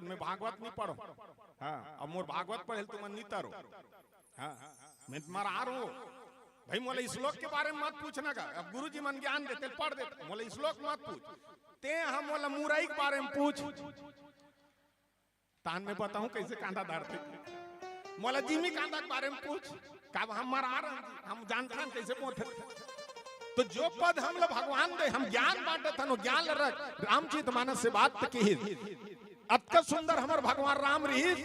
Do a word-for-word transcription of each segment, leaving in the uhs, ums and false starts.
मैं भागवत नहीं पढ़ो। हाँ, अब मोर भागवत पढ़े ल तुमन नहीं तरो। हाँ, मैं तुम्हारा आ रहो। भाई, मोला श्लोक के बारे में मत पूछना का। अब गुरु जी मन ज्ञान देते, पढ़ देते, मोला श्लोक मत पूछ। ते हम मोला मुरई के बारे में पूछ, तान मैं बताऊं कैसे कांदा डारथे। मोला जिमी कांदा के बारे में पूछ, का हम मरा रहे हैं, हम जानथन कैसे बोलथे। तो जो पद हम लोग भगवान दे, हम ज्ञान बांटत हन, वो ज्ञान ल रख। रामचरित मानस से बात तो की ही। अतका सुंदर हमर भगवान राम रहिस,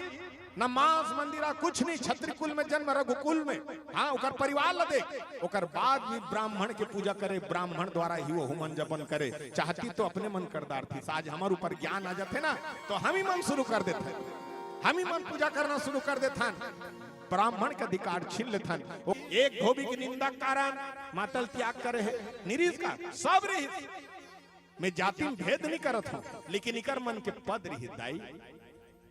न मांस मंदिरा कुछ नहीं, क्षत्रिय कुल में जन्म, रघुकुल में। हाँ, ओकर परिवार ला देख, ओकर बाद भी ब्राह्मण के पूजा करे, ब्राह्मण द्वारा ही वो होमन जपन करे। चाहती तो अपने मन कर डारती। आज हमर ऊपर ज्ञान आ जाथे ना, तो हम ही मन शुरू कर देथे, हम ही मन पूजा करना शुरू कर देथन। ब्राह्मण के अधिकार छीन लेथन। वो एक धोबी की निंदा के कारण मातल त्याग करे है, निरीस का सब रहिस। मैं जाति में भेद नहीं करत हूँ, लेकिन इकर मन के पद रहिस दाई,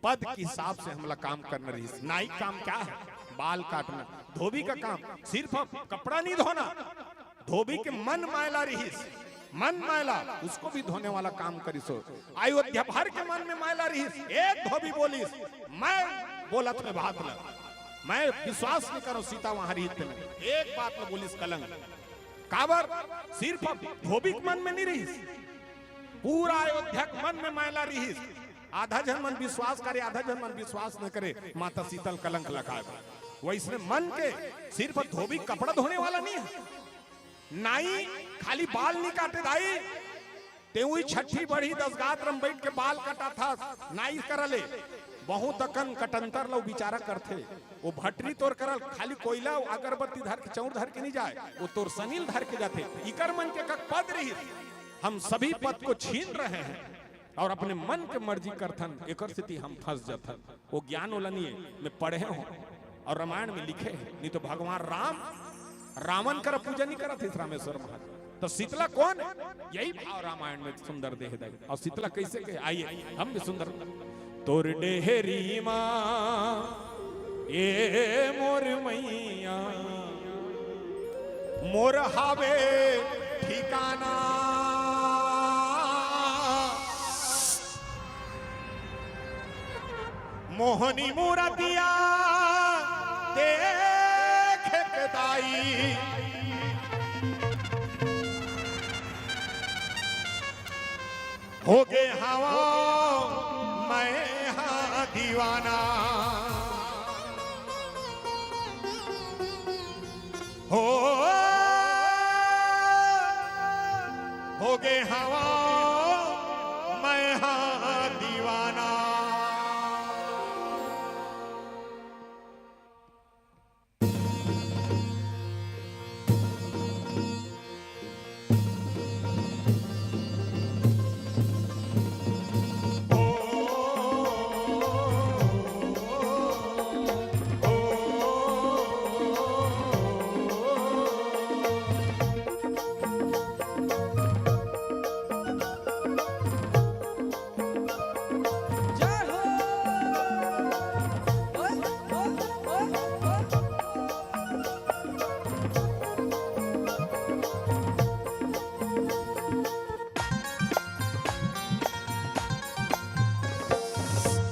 पद के हिसाब से हमला काम करना रहिस। नाई काम क्या है? बाल काटना। धोबी का काम सिर्फ अब कपड़ा नहीं धोना, धोबी के मन मैला रहिस, मन मैला, उसको भी धोने वाला काम करिस हो। अयोध्या भर के मन में मैला रहिस, एक धोबी बोलिस, मैं बोलत में बात ल, मैं विश्वास नहीं करो सीता वहां रहित में, एक बात ल बोलिस कलंक। काबर? सिर्फ अब धोबी के मन में नहीं रहिस, पूरा अयोध्या के मन में मैला रहिस। आधा झन मन विश्वास करे, आधा झन मन विश्वास न करे, माता सीता ल कलंक लगाए। वैसने मन के सिर्फ धोबी कपड़ा धोने वाला नहीं है। नाई खाली बाल नहीं काटे दाई, ते उही छठी बरही दसगात्र में बैठ के बाल कटाथस, नाई करा ले। बहुत अकन कटंतर ल बेचारा करथे। वो भटरी तोर करा ल खाली कोयला, अगरबत्ती धर के, चौर धर के नहीं जाए, वो तोर सनील धर के जाथे। इकर मन के कक पद रहिस, हम सभी पद को छीन रहे हैं और अपने मन के मर्जी करथन, एकर सेती हम फंस जाथन। वो ज्ञान ओला नहीं है, मैं पढ़े हूँ और रामायण में लिखे है, नहीं तो भगवान राम रावण कर पूजा नहीं करत हे रामेश्वर महादेव। तो शीतला कौन? यही भाव रामायण में सुंदर देह दे। और शीतला कैसे कहे? आइए, हम भी सुंदर। तोर डेहरी माँ, ए मोर मैया, मोर हावे ठिकाना। मोहनी मूरतिया देखे के दाई, हो गे हवा मैं हा दीवाना। हो, हो गे हवा मैं हा दीवाना।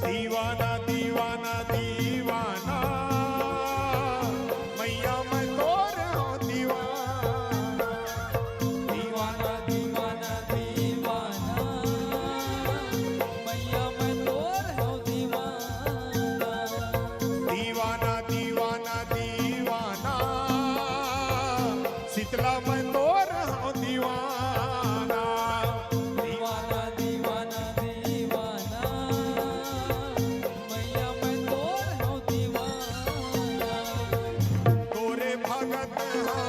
दीवाना, दीवाना, दीवाना, मैया मैं तोर हूँ दीवाना। दीवाना, दीवाना, दीवाना, मैया मैं तोर हूँ दीवाना। दीवाना, दीवाना, दीवाना, शीतला मैं तोर हूँ दीवाना। दीवाना, दीवाना, दीवाना, मैया मैं तोर हूँ दीवाना। तोरे भगत हूँ,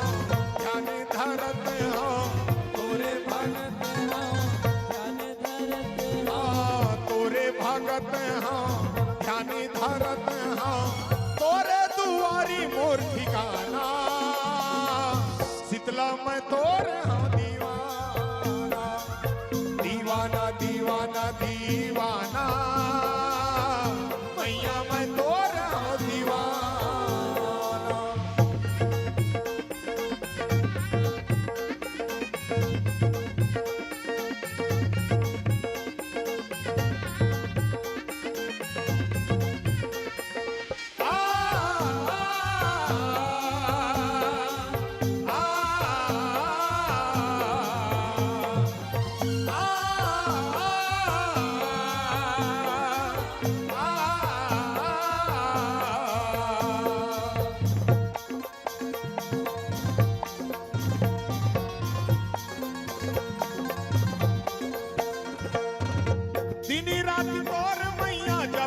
ध्यान धरत हूँ, तोरे भगत हूँ, ध्यान धरत हूँ, हाँ, तोरे भगत हूँ, ध्यान धरत हूँ, तोरे दुआरी मोर ठिकाना। शीतला मैं तोर हूँ दीवाना। दीवाना, दीवाना, दीवाना, मैया मैं तोर हूँ दीवाना।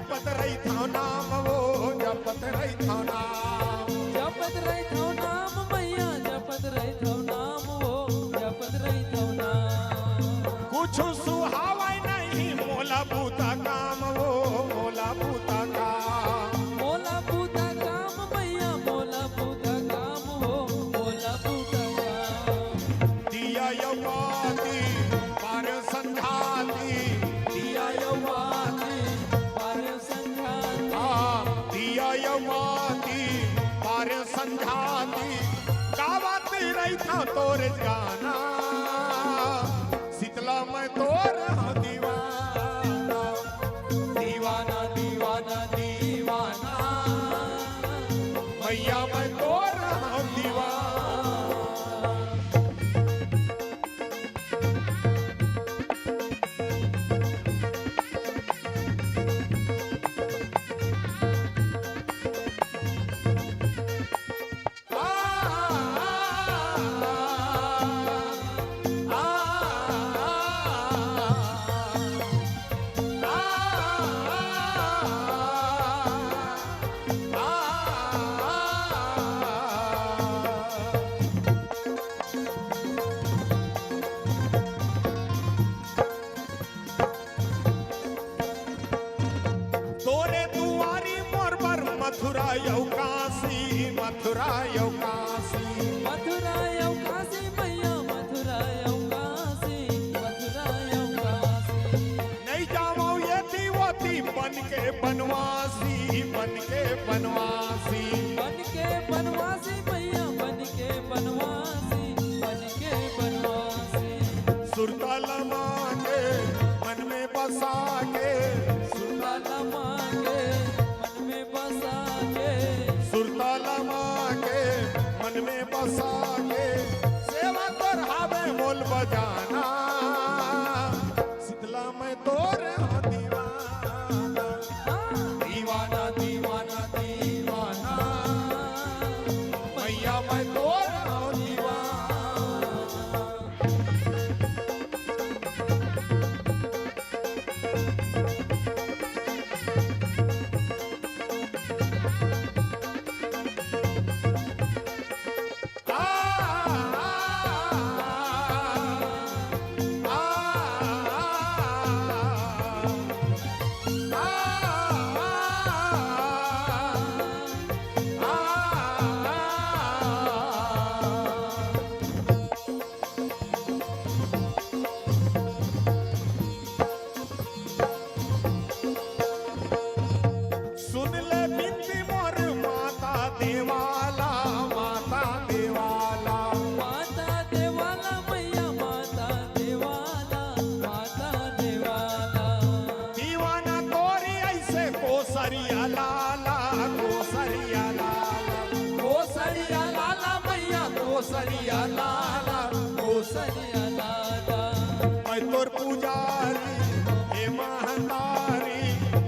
जपत रहिथव नाम वो, जपत रहिथव नाम। जपत रहिथव नाम मैया, जपत रहिथव नाम वो, जपत रहिथव नाम। कुछु सुहावय नहीं मोला बूता काम वो, मोला बूता काम। मोला बूता काम मैया, मोला बूता काम वो, मोला बूता काम। दिया अउ बाती, बारे संझाती। दिया अउ बाती, बारे संझाती। हाँ, दिया अउ बाती, बारे संझाती। गावत रहिथव तोर गाना। शीतला मैं तोर हँव दीवाना। दीवाना, दीवाना, दीवाना। मैया मैं तोर हँव दीवाना। तोरे दुआरी मोर बर मथुरा अउ काशी, मथुरा अउ काशी। मथुरा अउ काशी मैया, मथुरा अउ काशी, मथुरा अउ काशी। नइ जावँव एती ओती बन के बनवासी, बन के बनवासी। बन के बनवासी मैया, बन के बनवासी, बन के बनवासी। सुरता ल माँ के मन में बसा के। सुरता ल माँ के मन में बसा के। सुरता ल माँ के मन में बसा के। सेवा तोर हावे मोल बजाना। शीतला मैं तोर हँव दीवाना। दीवाना, दीवाना, दीवाना। मैया मैं तोर हँव दीवाना। सुन ले बिनती मोर माता देवाला, माता देवाला। माता देवाला मैया, माता देवाला, माता देवाला। दीवाना तोरी अइसे कोसरिया लाला, कोसरिया लाला। कोसरिया लाला मैया, कोसरिया लाला, कोसरिया लाला। मैं तोर पुजारी, हे महतारी।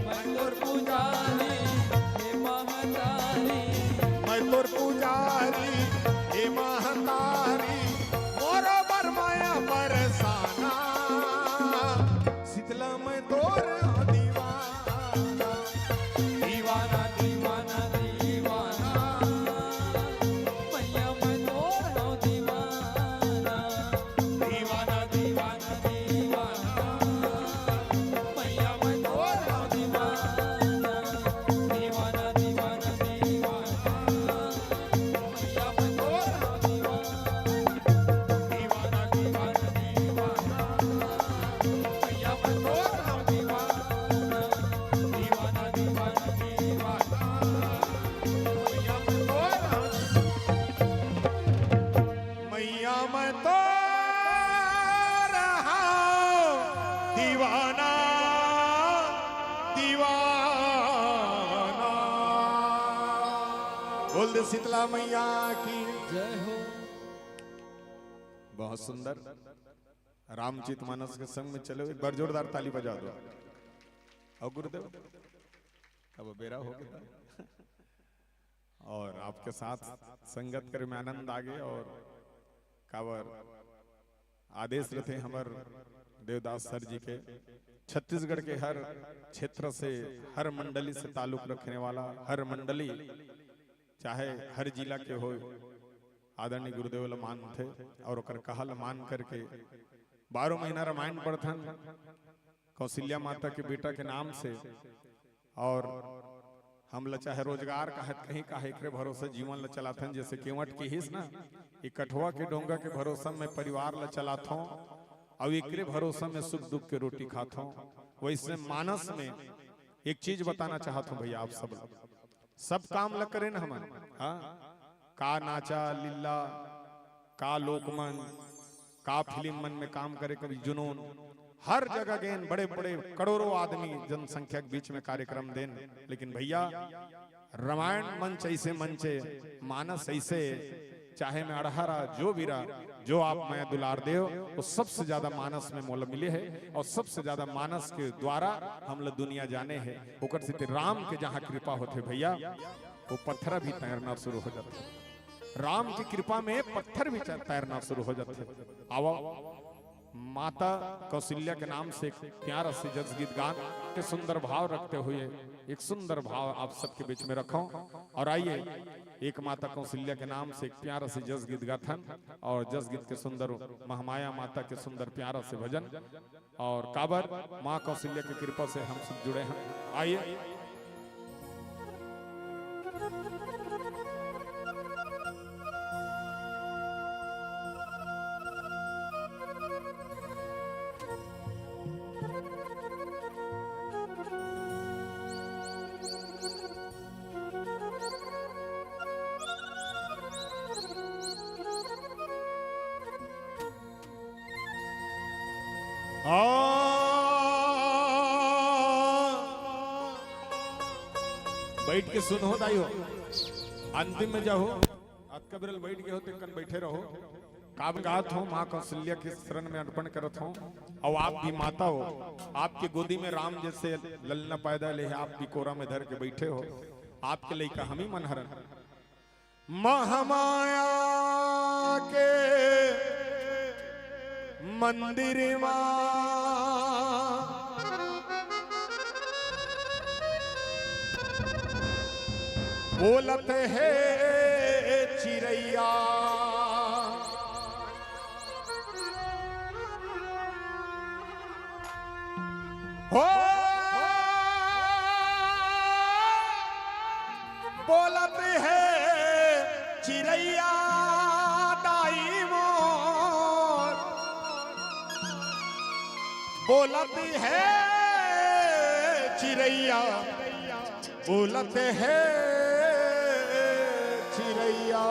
मैं तोर पुजारी, हे महतारी। मैं तोर पुजारी, हे महतारी। मोरो बर मया बरसाना। शीतला मैं तोर दीवाना। दीवाना, दीवाना, दीवाना। मैया मैं तोर हँव दीवाना। दीवाना, दीवाना, दीवाना। मैया मैं तोर हँव दीवाना। दीवाना, दीवाना, दीवाना। मैया मैं तोर हँव दीवाना। दीवाना, दीवाना, दीवाना। मैया मैं तोर हँव दीवाना। दीवाना, दीवाना, दीवाना। मैया मैं तोर हँव मैया मैं तोर हँव दीवाना, दीवाना। बोल दे शीतला मैया की। जय हो। बहुत सुंदर। रामचरित मानस के संग में चलो, एक बार जोरदार ताली बजा दो। अउ गुरुदेव, अब बेरा हो गया। और आपके साथ संगत करे में आनंद आगे। और काबर आदेश रथे हमर देवदास सर जी के, छत्तीसगढ़ के हर क्षेत्र से, हर मंडली से ताल्लुक रखने वाला, हर मंडली, चाहे हर जिला के हो, आदरणीय गुरुदेव ल मानथे और ओकर कहा ल मान करके बारह महीना रामायण पढ़थन कौशल्या माता के बेटा के नाम से। और हम ल चाहे रोजगार काहे कहीं काहे एकरे भरोसे जीवन ल चलाथन, जैसे केवट किहिस ना, "ई कठवा के डोंगा के भरोसा में परिवार ल चलाथों, अउ एकरे भरोसा में सुख दुख के रोटी खाथों।" वैसे मानस में एक चीज बताना चाहत हूँ भैया, आप सब ल, सब काम ल करेन हमन, हाँ, का नाचा लीला, का लोकमन, का फिल्म मन में काम करे के जुनून, हर जगह गेन, बड़े बड़े करोड़ों आदमी जनसंख्या के बीच में कार्यक्रम देन, लेकिन भैया, रामायण मंच ऐसे मंचे, मानस ऐसे, चाहे मैं अड़हरा जो भी रहा, जो आप मया दुलार देव, वो सबसे ज्यादा मानस में मोला मिले है और सबसे ज्यादा मानस के द्वारा हम लोग दुनिया जाने हैं। ओकर सेती राम के जहाँ कृपा होथे भैया, वो पत्थर भी तैरना शुरू हो जाथे। राम की कृपा में पत्थर भी तैरना शुरू हो जाथे। आवा, माता कौशल्या के नाम से एक प्यारा से जस गीत गान के सुंदर भाव रखते हुए एक सुंदर भाव आप सबके बीच में रखो। और आइए, एक माता कौशल्या के नाम से एक प्यारा से जस गीत गाथन और जस गीत के सुंदर महामाया माता के सुंदर प्यारा से भजन। और काबर माँ कौशल्या की कृपा से हम सब जुड़े हैं। आइए। आ, बैठ के सुनहू दाई हो, अंतिम में जाहू, अतका बेर ले बैठ गे हो, तेकर ले बैठे रहो। काबर गात हो, माँ कौशल्या के शरण में अर्पण करत हो। अउ आप भी माता हो, आपके गोदी में राम जैसे ललना पैदा ले हे, आप भी कोरा में धर के बैठे हो, आपके लइका हम ही मन हरन। महामाया के मंदिर मा बोलत हे चिरैया। हो बोलत हे चिरैया दाई मोर, बोलत हे चिरैया, बोलत हे चिरैया।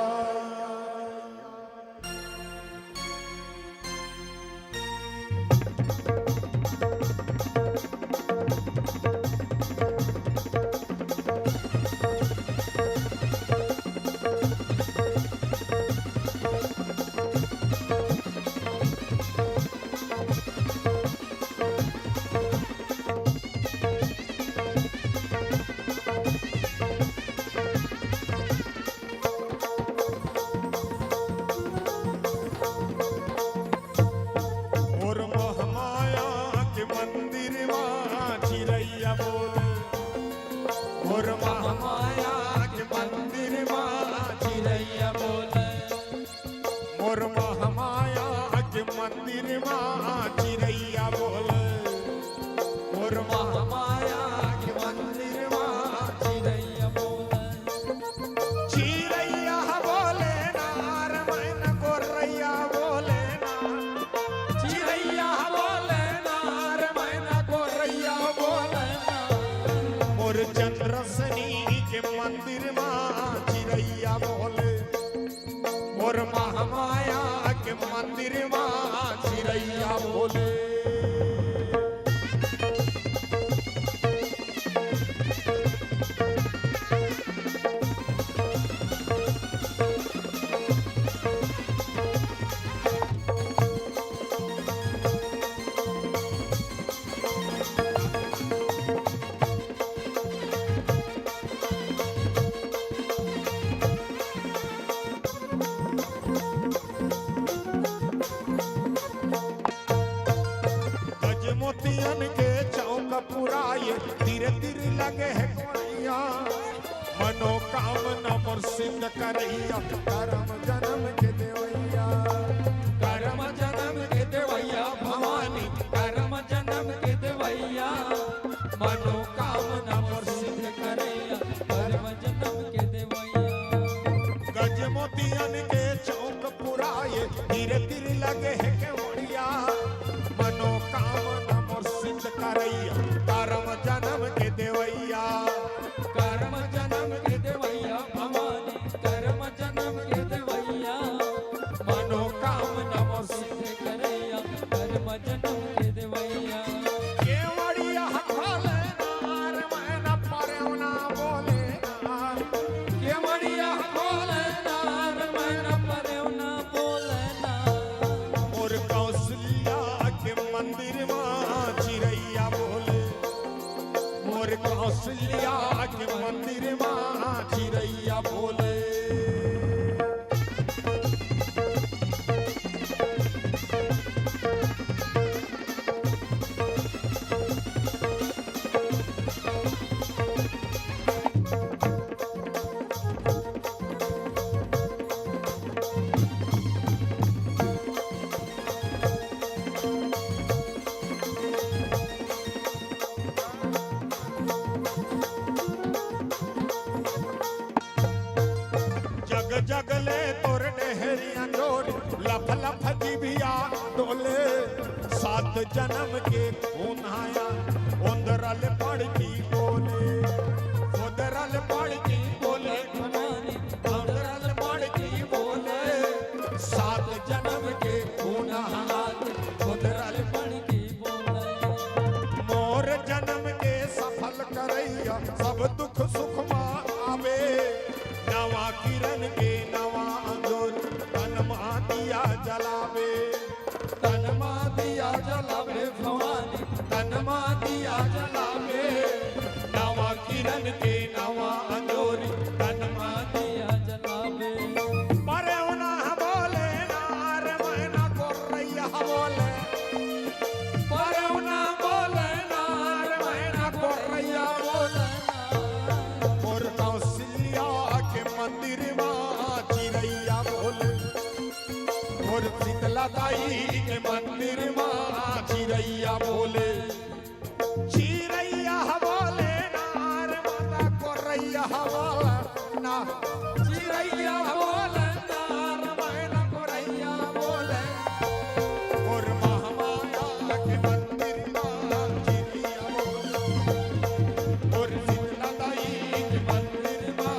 मोर महामाया के मंदिर मा चिरैया बोले, मोर महामाया के मंदिर मा चिरैया बोले, मोर महामाया के मंदिर मा चिरैया बोले, मोर महामाया के मंदिर मा चिरैया बोले। चिरैया बोले ना रे मैना गोरैया बोले ना, चिरैया बोले ना रे मैना गोरैया बोले ना। मोर चंद्रसनी के मंदिर मा चिरैया बोले, मोर महामाया के मंदिर मा चिरैया बोले। लगे हे कोड़िया, मनोकामना मोर सिद्ध करैया, करम जनम के देवैया। करम जनम के देवैया भवानी, करम जनम के देवैया, मनोकामना मोर सिद्ध करैया, करम जनम के देवैया। गज मोतियन के चौक पुराए, धीरे धीरे लगे हे केवड़िया, मनोकामना मोर सिद्ध करैया, करम जनम के देवैया। करम जनम के देवैया भवानी, करम जनम के देवैया, मनोकामना मोर सिद्ध करैया, करम जनम के देवैया। केवड़िया खोले ना रे मैना, परेव ना बोले ना। केवड़िया खोले ना रे मैना, परेव ना बोले ना। मोर कौशल्या के मंदिर मा चिरैया बोले, मोर कौशल्या के मंदिर मा चिरैया बोले। जग जग ले तोर डेहरिया डोर, लफ लफ जिभिया डोले। सात जनम के खून आया, ओंदरल पड़की बोले, ओंदरल पड़की बोले, ओंदरल पड़की बोले। सात जनम के खून आया, ओंदरल पड़की बोले। मोर जनम के सफल करैया, सब दुख सुख मा आवे। नवा किरण के नवा अंजोर, तन मा दिया जलावे। तन मा दिया जलावे भवानी, तन मा दिया जलावे। नवा किरण के नवा अंजोर, तन मा दिया जलावे। परेव ना बोले ना रे मैना, कोरैया बोले। परेव ना बोले ना रे मैना, कोरैया बोले। मोर कौशल्या के मंदिर मा चिरैया बोले, मोर शीतला दाई के मंदिर मा चिरैया बोले। चिरैया बोले ना रे माता, कोरैया बोले ना। चिरैया बोले ना रे मैना, कोरैया बोले। मोर महामाया के मंदिर मा चिरैया बोले, मोर शीतला दाई के मंदिर मा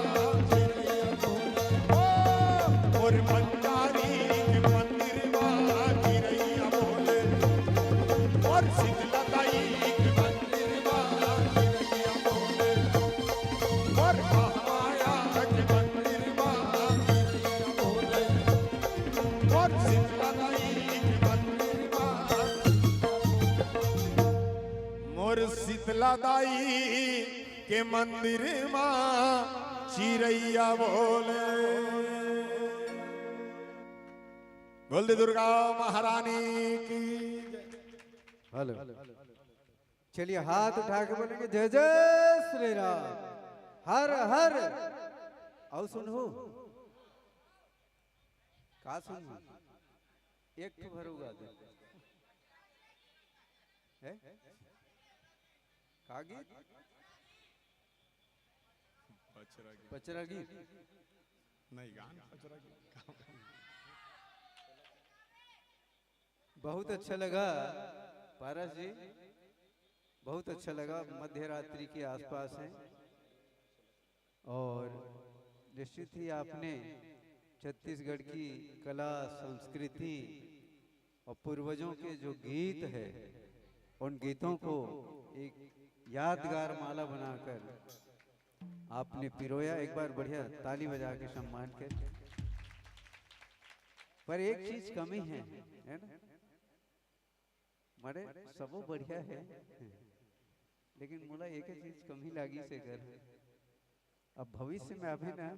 चिरैया बोले। ओ, मोर भंडारी के मंदिर मा चिरैया बोले, मोर शीतला दाई के मंदिर मा चिरैया बोले। मोर महामाया के मंदिर मा चिरैया बोले, मोर शीतला दाई के मंदिर मा। मोर शीतला दाई के मंदिर मा चिरैया बोले। बोल दे दुर्गा महारानी की। हेलो, चलिए हाथ उठा के बोलेंगे, जय जय श्री राम, हर हर। अउ सुनहू, का सुनहू? एक ठो भर उगा दे। है? का गीत? बचरा गीत। बचरा गीत। नहीं, गान बचरा गीत। बहुत अच्छा लगा पारस जी, बहुत अच्छा लगा। मध्य रात्रि के आसपास है और निश्चित ही आपने छत्तीसगढ़ की कला, संस्कृति और पूर्वजों के जो गीत है, उन गीतों को एक यादगार माला बनाकर आपने पिरोया। एक बार बढ़िया ताली बजा के सम्मान कर। पर एक चीज कमी है, है ना? मारे सबो बढ़िया है, लेकिन मोला एक चीज कमी लागी से कर। अब भविष्य में अभी ना,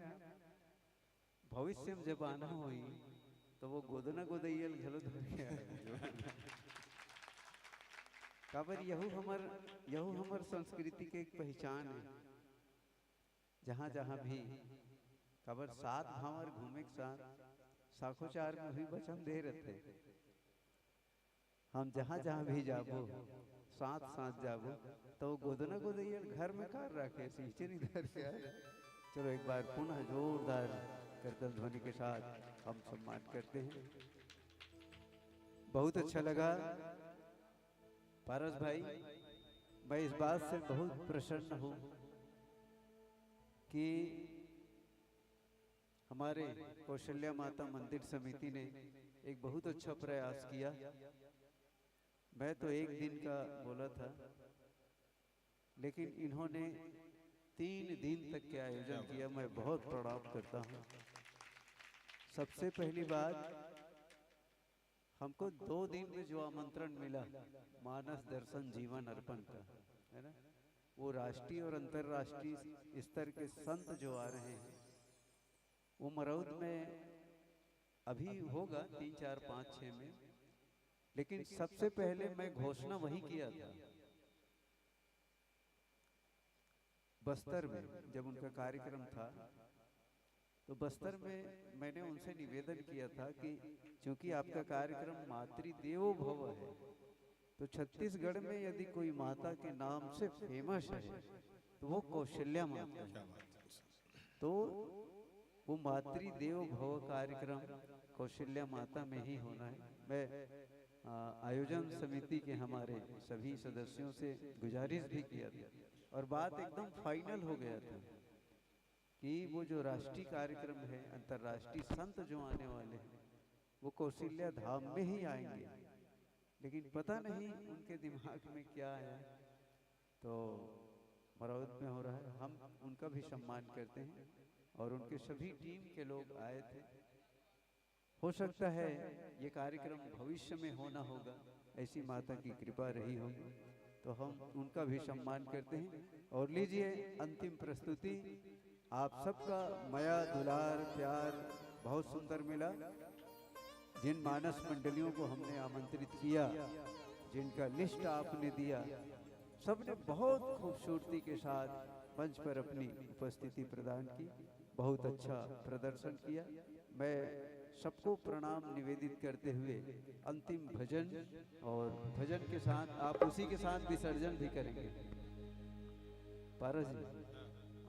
भविष्य में जब आना होई, तो वो गोदना गोदैयल घलो धर के आए। काबर यहू हमर, यहू हमर संस्कृति के एक पहचान है। जहाँ जहाँ भी, काबर सात भांवर घूमे के साथ साखोचार में भी वचन दे रहते। हम जहाँ जहाँ भी जाबो, साथ साथ जाबो, तो वो गोदना गोदैया घर में कार रखे, सींचे नहीं धर के आए। चलो, एक बार पुनः जोरदार करताल ध्वनि के साथ हम सम्मान करते हैं। बहुत अच्छा लगा पारस भाई, मैं इस बात से बहुत प्रसन्न हूँ कि हमारे कौशल्या माता मंदिर समिति ने एक बहुत अच्छा प्रयास किया। मैं तो एक दिन का बोला था, लेकिन इन्होंने तीन दिन तक के आयोजन किया। मैं बहुत प्रणाम करता हूँ। सबसे पहली बात, हमको दो दिन में जो आमंत्रण मिला, मानस दर्शन जीवन अर्पण का, है ना, वो राष्ट्रीय और अंतर्राष्ट्रीय स्तर के संत जो आ रहे हैं, वो मरौद में अभी होगा, तीन, चार, पाँच, छः में। लेकिन सबसे पहले मैं घोषणा वही किया था बस्तर में, जब उनका कार्यक्रम था, तो बस्तर में मैंने उनसे निवेदन किया था कि चूंकि आपका कार्यक्रम मातृदेवो भव है, तो छत्तीसगढ़ में यदि कोई माता के नाम से फेमस है, तो वो कौशल्या माता है। तो वो मातृदेवो भव कार्यक्रम कौशल्या माता में ही होना है। मैं, आ, आयोजन समिति के हमारे सभी सदस्यों से गुजारिश भी किया था और बात एकदम फाइनल हो गया था कि वो जो राष्ट्रीय कार्यक्रम है, अंतर्राष्ट्रीय संत जो आने वाले हैं, वो कौशल्या धाम में ही आएंगे। लेकिन पता नहीं उनके दिमाग में क्या आया, तो मरौद में हो रहा है। हम उनका भी सम्मान करते हैं और उनके सभी टीम के लोग आए थे। हो सकता है ये कार्यक्रम भविष्य में होना होगा, ऐसी माता की कृपा रही होगी, तो हम उनका भी सम्मान करते हैं। और लीजिए, अंतिम प्रस्तुति। आप सबका मया, दुलार, प्यार बहुत सुंदर मिला। जिन मानस मंडलियों को हमने आमंत्रित किया, जिनका लिस्ट आपने दिया, सबने बहुत खूबसूरती के साथ मंच पर अपनी उपस्थिति प्रदान की, बहुत अच्छा प्रदर्शन किया। मैं सबको प्रणाम निवेदित करते हुए अंतिम भजन, और भजन के साथ आप उसी के साथ विसर्जन भी करेंगे। पारस जी,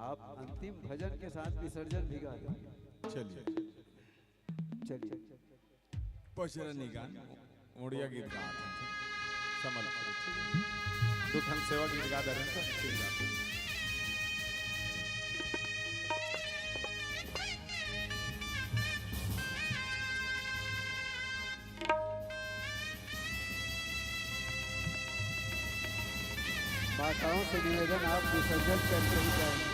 आप अंतिम भजन के साथ विसर्जन भी गा देंगे। चलिए। चलिए। पचरनी गान, ओड़िया गीत गात हे। समर्पित। दू ठन सेवा गीत गा दे रहे हैं, तो ठीक गात हे। माताओं से निवेदन, आप विसर्जन करके ही जाएंगे।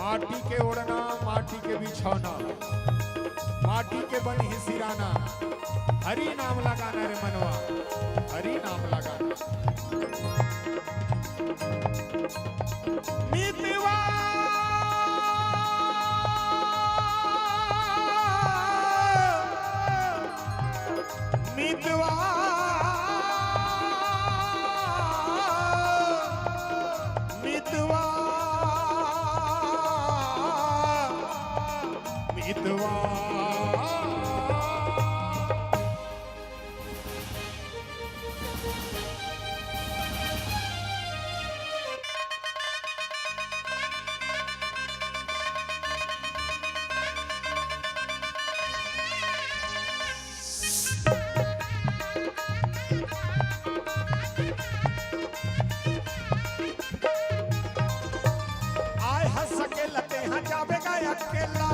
माटी के ओढ़ना, माटी के बिछौना, माटी के बनी सिराना, हरि नाम लगाना रे मनवा, हरि नाम लगाना। मितवा, मितवा, मितवा, मितवा। आय हंस के लते हाँ जावेगा अकेला।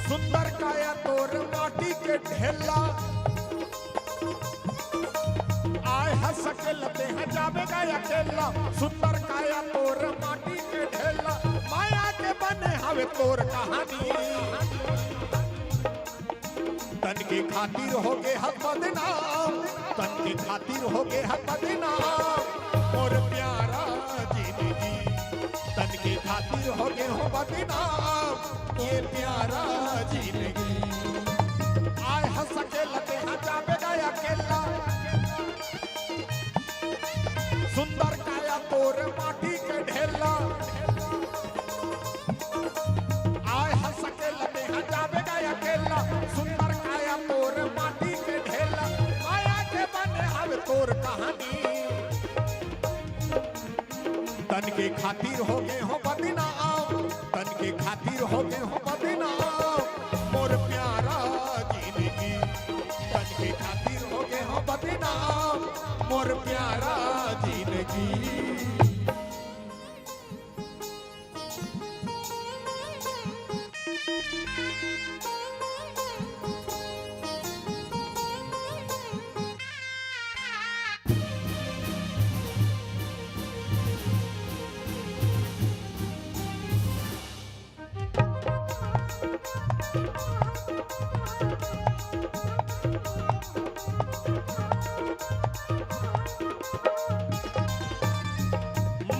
सुंदर काया तोर माटी के ढेला। आय हंस के लते हाँ जावेगा अकेला। सुंदर काया तोर माटी के ढेला। माया के बने हवे तोर कहानी। तन के खातिर हो गे हक बदनाम, तन के खातिर हो गे हक बदनाम। मोर प्यारा जिंदगी, तन के हो गे हो बदनाम, ये प्यारा जिंदगी। आय हंस के लगे हाँ जाबे गा अकेला, सुंदर काया तोर माटी के ढेला। आय हंस के लगे हाँ जाबे गा अकेला, सुंदर काया तोर माटी के ढेला। माया के बने हवे तोर कहानी। तन के खातिर हो गे हो बदनाम, तन के खातिर हो गे हो बदनाम, मोर प्यारा जिंदगी। तन के खातिर हो गे हो बदनाम, मोर प्यारा जिंदगी।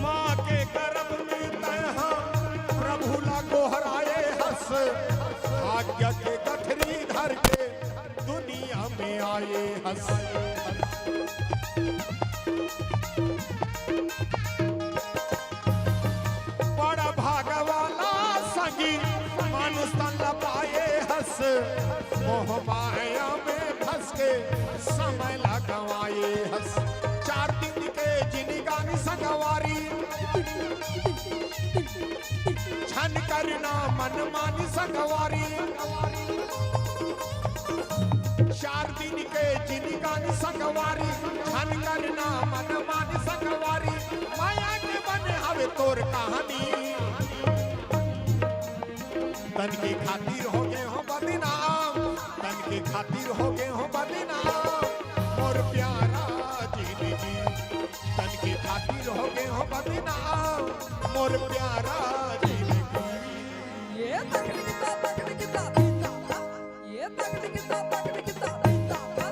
माँ के गर्भ में तैहा प्रभु ला गोहराए हस, आज्ञा के गठरी धर के दुनिया में आए हस। बड़ा भाग वाला संगी मानुष तन ला पाए हस, मोह माया में फंस के समय ला गंवाए हस। चार दिन के जिनगानी संगवारी, छन करना मन मानी संगवारी। चार दिन के जिनगानी संगवारी, छन करना मन मानी संगवारी। माया के बने हवे तोर कहानी। तन के खातिर हो गे हो बदनाम, तन के खातिर हो गे हो बदनाम, मोर प्यारा जिंदगी। तन के खातिर हो गे हो बदनाम, मोर प्यारा जिंदगी। ये तकड़ी की ता, तकड़ी की ता, ता, ता, ये तकड़ी की ता, तकड़ी की ता, ता, ता, ता।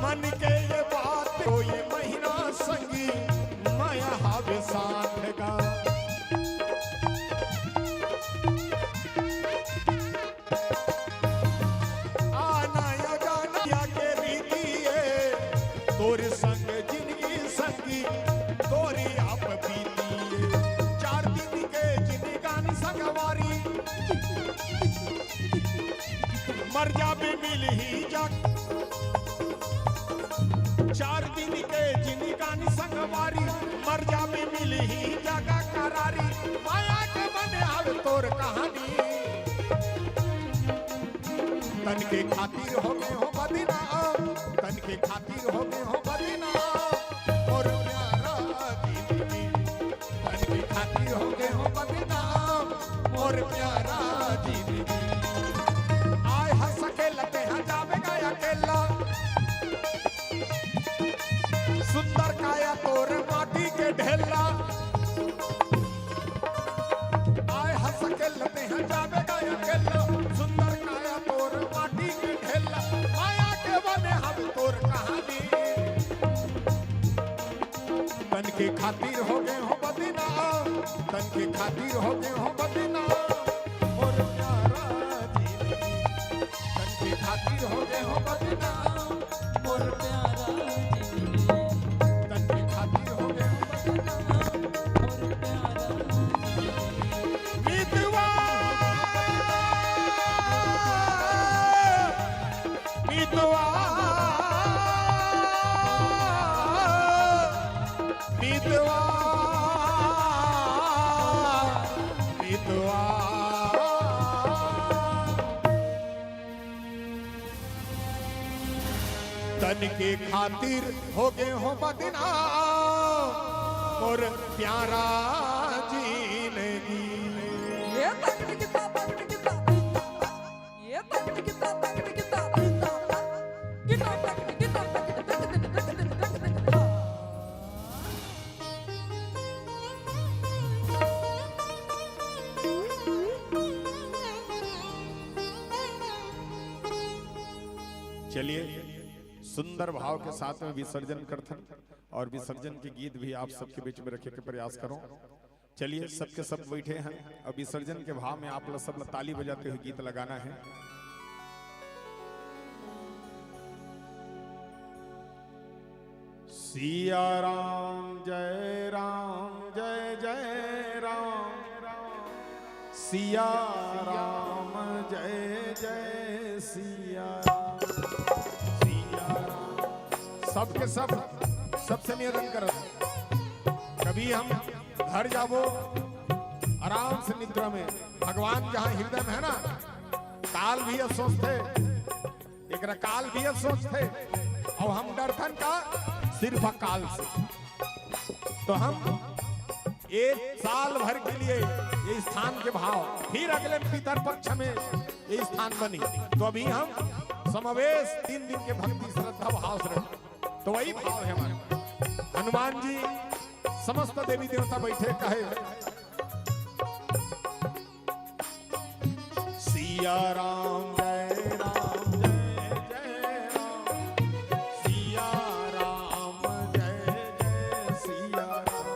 मन के ये बात कोई महीना संगी, माया हावे साथ गा। आना या जाना या के रीति ये, तोर संग जिंदगी संगी, तोरी आप बीती ये। चार दिन के जिनगानी संगवारी, मर जाबे मिलही जग। चार दिन के जिनगानी संगवारी, मर जाबे मिलही जग करारी। माया के बने हवे तोर कहानी। तन के खातिर हो गे हो बदनाम, तन के खातिर हो गे हो बदनाम, मोर प्यारा जिंदगी। तन के खातिर हो गे हो बदनाम, मोर प्यारा जिंदगी। आय हंस के लगे हाँ जाबे गा अकेला, सुंदर काया तोर माटी के ढेला। आय हंस के लगे हाँ जाबे गा अकेला, सुंदर काया तोर माटी के ढेला। माया के बने हवे तोर कहानी। तन के खातिर हो गे हो बदनाम, तन के खातिर हो गे हो बदनाम, मोर प्यारा जिंदगी। तन के खातिर हो गे हो बदनाम, मोर प्यारा जिंदगी। तन के खातिर हो गे हो बदनाम, मोर प्यारा जिंदगी। मितवा, मितवा, मितवा, मितवा। तन के खातिर हो गे हो बदनाम, और प्यारा जिंदगी। चलिए, सुंदर भाव के साथ में विसर्जन करथन और विसर्जन के गीत भी आप सबके बीच में रखे के प्रयास करो। चलिए, सबके सब बैठे हैं। अब विसर्जन के भाव में आप लोग सब ताली बजाते हुए गीत लगाना है। सिया राम जय राम जय जय राम, सिया राम जय जय सिया राम, सिया राम। सबके सब, सबसे निवेदन करत, कभी हम घर जाबो, आराम से निद्रा में, भगवान जहाँ हृदय में है ना, काल भी अफसोस थे, एकरा काल भी अफसोस थे, और हम डरथन का सिर्फ काल से। तो हम एक साल भर के लिए ये स्थान के भाव, फिर अगले पितर पक्ष में ये स्थान बनी। तो अभी हम समावेश तीन दिन के भक्ति श्रद्धा भाव से रखें। तो वही भाव है हमारे। हनुमान जी समस्त देवी देवता बैठे कहे, सिया राम जय राम जय जय राम, सिया राम जय जय सिया राम,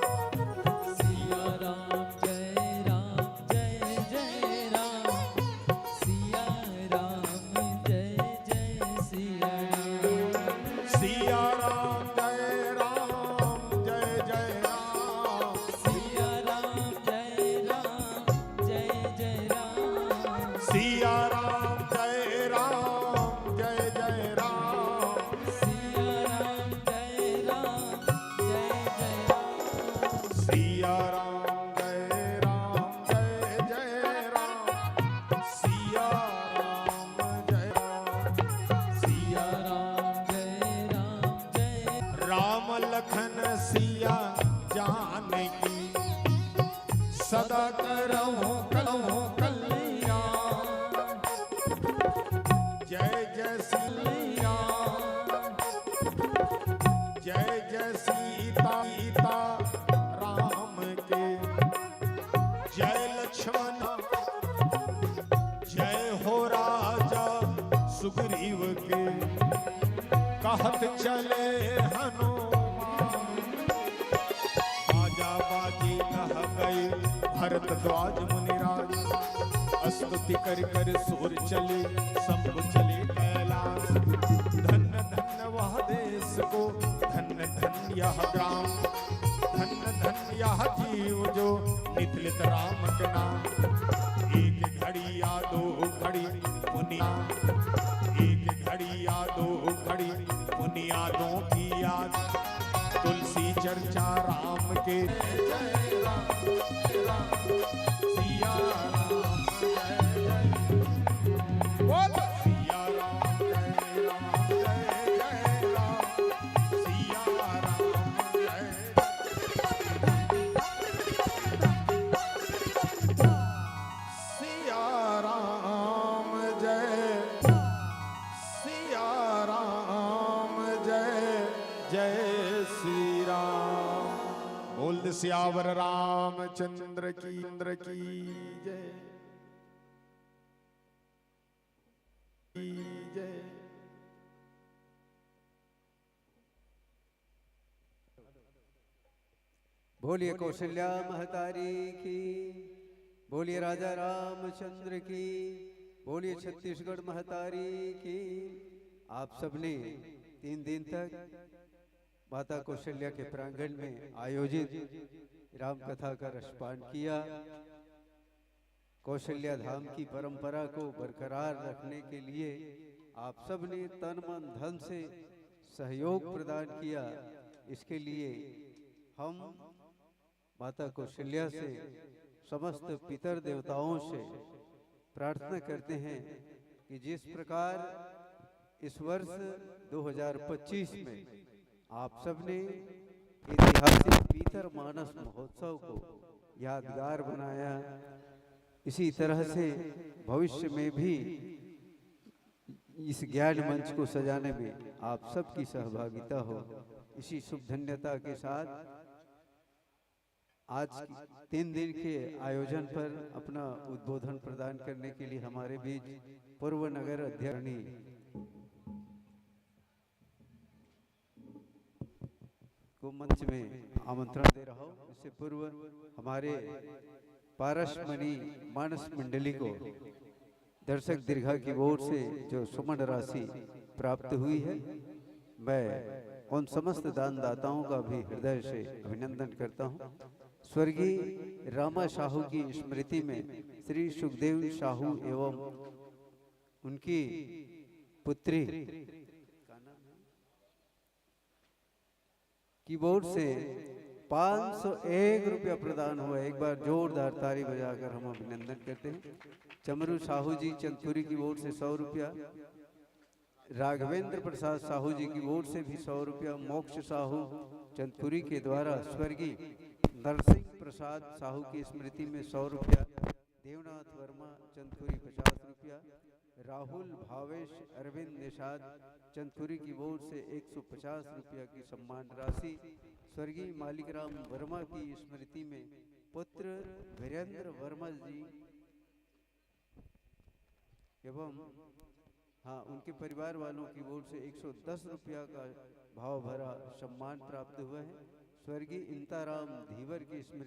सिया राम जय राम जय जय राम, सिया राम जय जय सिया राम। सिया राम जय राम जय जय राम, सिया राम जय राम जय जय राम, सिया राम जय राम जय जय राम, सिया राम जय राम जय जय राम, सिया राम जय राम जय जय राम, सिया राम जय राम, सिया राम जय राम जय, राम लखन सिया जानकी, सदा करहु करहु कल्याण। जय जय सिया, जय जय सीता, सीता राम के, जय लक्ष्मण, जय हो राजा सुग्रीव के, कहत चले हनुमान। बाजा बाजी कह गए भरद्वाज मुनिराज, स्तुति कर कर सूर चले शंभु चले कैलाश। धन्य धन्य वह देश को, धन्य धन्य यह ग्राम, धन्य धन्य यह जीव जो नित नित राम के नाम। एक घड़ी या दो घड़ी पुनिया, एक घड़ी या दो घड़ी पुनिया दो की याद। तुलसी चर्चा राम के, जय राम, जय राम, सिया राम, जय जय। बोल सिया राम, जय राम, जय जय राम, सिया राम, जय सिया राम जय, सिया राम जय, जय श्री राम। बोल सियावर रामचंद्र की, इंद्र की जय, की जय। बोलिए कौशल्या महतारी की, बोलिए राजा रामचंद्र की, बोलिए छत्तीसगढ़ महतारी की। आप सबने तीन दिन तक माता कौशल्या के प्रांगण में आयोजित राम कथा का रसपान किया। कौशल्या धाम की परंपरा को बरकरार रखने के लिए आप सब ने तन मन धन से सहयोग प्रदान किया। इसके लिए हम माता कौशल्या से, समस्त पितर देवताओं से प्रार्थना करते हैं कि जिस प्रकार इस वर्ष दो हज़ार पच्चीस में आप सब ने ऐतिहासिक पीतर मानस महोत्सव को यादगार बनाया। इसी तरह से भविष्य में भी इस ज्ञान मंच को सजाने में आप सबकी सहभागिता हो। इसी शुभ धन्यता के साथ आज की तीन दिन के आयोजन पर अपना उद्बोधन प्रदान करने के लिए हमारे बीच पूर्व नगर अध्यक्ष को मंच में आमंत्रण दे रहा हूँ। इससे पूर्व हमारे पारसमणि मानस मंडली को दर्शक दीर्घा की ओर से जो सुमन राशि प्राप्त हुई है, मैं उन समस्त दानदाताओं का भी हृदय से अभिनंदन करता हूँ। स्वर्गीय रामा साहू की स्मृति में श्री सुखदेव साहू एवं उनकी पुत्री की ओर से पाँच सौ एक रुपया प्रदान हुआ। एक बार जोरदार ताली बजाकर हम अभिनंदन करते हैं। चमरू साहू जी चंदखुरी की ओर से सौ रुपया, राघवेंद्र प्रसाद साहू जी की ओर से भी सौ रुपया, मोक्ष साहू चंदखुरी के द्वारा स्वर्गीय नरसिंह प्रसाद साहू की स्मृति में सौ रुपया, देवनाथ वर्मा चंदखुरी पचास रुपया, राहुल भावेश अरविंद निषाद चंदखुरी की ओर से एक सौ पचास रुपया की सम्मान राशि स्वर्गीय मालिक राम वर्मा की स्मृति में पुत्र वीरेंद्र वर्मा जी एवं, हाँ, उनके परिवार वालों की ओर से एक सौ दस रुपया का भाव भरा सम्मान प्राप्त हुआ है। स्वर्गीय इंताराम धीवर की स्मृति